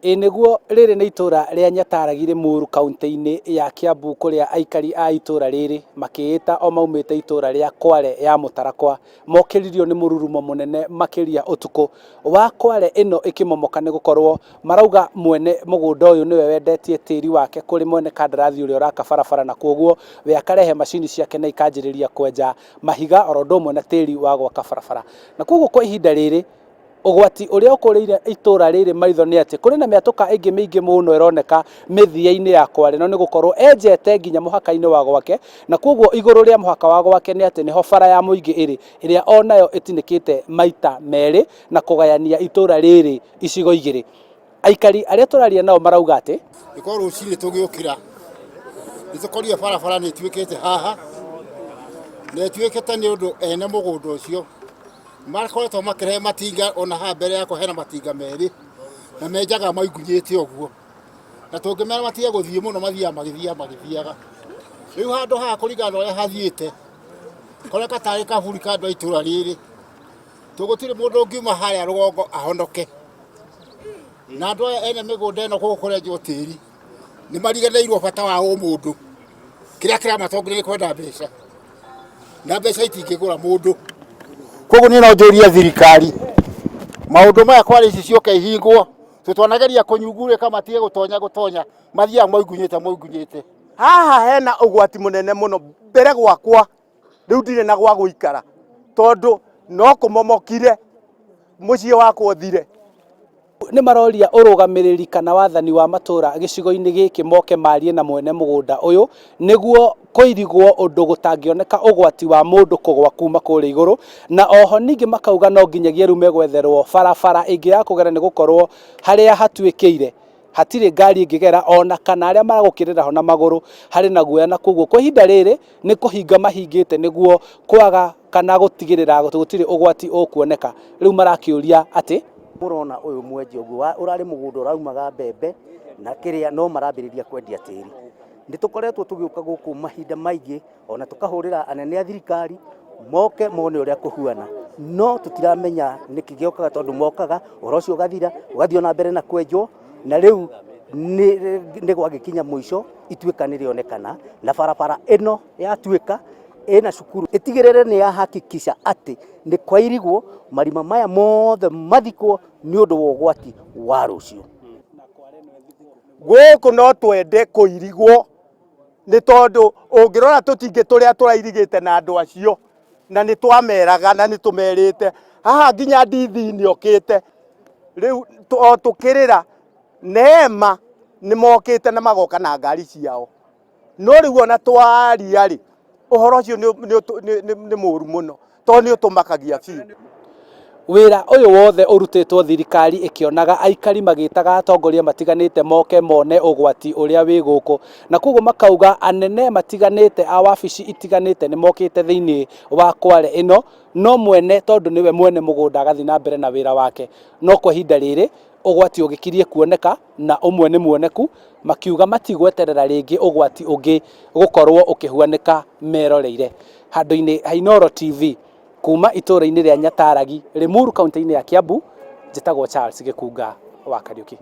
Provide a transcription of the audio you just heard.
Ĩĩ nĩguo, rĩrĩ nĩ itũra rĩa Nyataragi Rĩmuru kauntĩ-inĩ ya Kiambu kũrĩa aikari a itũra rĩrĩ makĩĩta o maumĩte itũra rĩa Kware ya Mũtarakwa mokĩririo nĩ mũrurumo mũnene makĩria ũtukũ wa kware ĩno ĩkĩmomoka nĩ gũkorwo marauga mwene mũgũnda ũyũ nĩwe wendetie tĩri wake kũrĩ mwene kandarathi ũrĩa ũraka barabara na kwoguo we akarehe macini ciake na ikanjĩrĩria kwenja mahiga oro ũndũ ũmwe na tĩri wa gwaka barabara na kwoguo kwa ihinda rĩrĩ Ũgwati ũrĩa ũkũrĩire itũra rĩrĩ maitho nĩ atĩ kũrĩ na mĩatũka ĩngĩ mĩingĩ mũno ĩroneka mĩthia-inĩ ya Kware no nĩ gũkorwo enjete nginya mũhaka-inĩ wa gwake na kwoguo igũrũ rĩa mũhaka wa gwake nĩ atĩ nĩho bara ya mũingĩ ĩrĩ ĩrĩa onayo ĩtinĩkĩte maita merĩ na kũgayania itũra rĩrĩ icigo igĩrĩ. Aikari arĩa tũraria nao marauga atĩ nĩ kwa rũcinĩ tũgĩũkĩra nĩ tũkorire barabara nĩ ĩtuĩkĩte haha na ĩtuĩkĩte nĩ ũndũ ene mũgũnda ũcio makoretwo makĩrehe matinga ona haha mbere yakwa hena matinga merĩ na menjaga maigunyĩte ũguo na tũngĩmera matige gũthiĩ mũno mathiaga magĩthiaga magĩthiaga rĩu handũ haha kũringana na ũrĩa hathiĩte koneka tarĩ kaburi ka andũ a itũra rĩrĩ tũgũtirĩ mũndũ ũngiuma harĩa rũgongo ahonoke na andũ aya ene mĩgũnda ĩno gũkũ kũrenjwo tĩri nĩ mariganĩirwo bata wa ũmũndũ kĩrĩa kĩramatongoria nĩ kwenda mbeca na mbeca itingĩgũra mũndũ koguo niĩ no njũrie thirikari maũndũ maya kwarĩ ici ciũke ihingwo tũtwanageria kũnyungurĩka matige gũtonya gũtonya mathiaga moingunyĩte moingunyĩte Haha hena ũgwati mũnene mũno mbere gwakwa rĩu ndirĩ na gwa gũikara tondũ no kũmomokire mũciĩ wakwa ũthire. Nĩ maroria ũrũgamĩrĩri kana wathani wa matũra gĩcigo-inĩ gĩkĩ moke marie na mwene mũgũnda ũyũ nĩguo kũirigwo ũndũ gũtangĩoneka ũgwati wa mũndũ kũgwa kuma kũrĩa igũrũ, na oho ningĩ makauga no nginyagia rĩu megwetherwo barabara ĩngĩ ya kũgera nĩ gũkorwo harĩa hatuĩkĩire hatirĩ ngari ĩngĩgera ona kana arĩa maragũkĩrĩra ho na magũrũ harĩ na guoya na koguo kwa ihinda rĩrĩ nĩ kũhinga mahingĩte nĩguo kwaga kana gũtigĩrĩra gũtirĩ ũgwati ũkuoneka. Rĩu marakĩũria atĩ Mũrona ũyũ mwenje ũguo ũrarĩ mũgũnda ũraumaga mbembe na kĩrĩa no marambĩrĩria kwendia tĩri. Nĩ tũkoretwo tũgĩũka gũkũ mahinda maingĩ ona tũkahũrĩra anene a thirikari moke mone ũrĩa kũhuana no tũtiramenya nĩkĩ gĩũkaga tondũ mokaga ũhoro ũcio ũgathira ũgathiĩ ona mbere na kwenjwo na rĩu nĩ gwagĩkinya mũico ituĩka nĩ rĩonekana na barabara ĩno yatuĩka ĩna cukuru ĩtigĩrĩre nĩ ya hakikisha atĩ nĩ kwairigwo marima maya mothe mathikwo nĩ ũndũ wa ũgwati wa rũciũ. Gũkũ no twende kũirigwo nĩ tondũ ũngĩrora tũtingĩ tũrĩa tũrairigĩte na andũ acio na nĩ twameraga na nĩ tũmerĩte haha nginya ndithi nĩ okĩte rĩu o tũkĩrĩra neema nĩ mokĩte na magoka na ngari ciao no rĩu ona twaria rĩ ũhoro ũcio nĩ mũru mũno tondũ nĩ ũtũmakagia biũ. Wĩra ũyũ wothe ũrutĩtwo thirikari ĩkĩonaga aikari magĩtaga atongoria matiganĩte moke mone ũgwati ũrĩa wĩ gũkũ, na koguo makauga anene matiganĩte a wabici itiganĩte nĩ mokĩte thĩinĩ wa kware ĩno, no mwene tondũ nĩwe mwene mũgũnda agathiĩ na mbere na wĩra wake. No kwa ihinda rĩrĩ ũgwati ũgĩkirie kuoneka na ũmwe nĩ muoneku, makiuga matigweterera rĩngĩ ũgwati ũngĩ gũkorwo ũkĩhuanĩka meroreire. Handũ-inĩ ha Inooro TV. Kuma itũũra-inĩ rĩa Nyataragi, Limuru, kaunti-inĩ ya Kiambu, njĩtagwo Charles Gĩkunga wa Kariuki.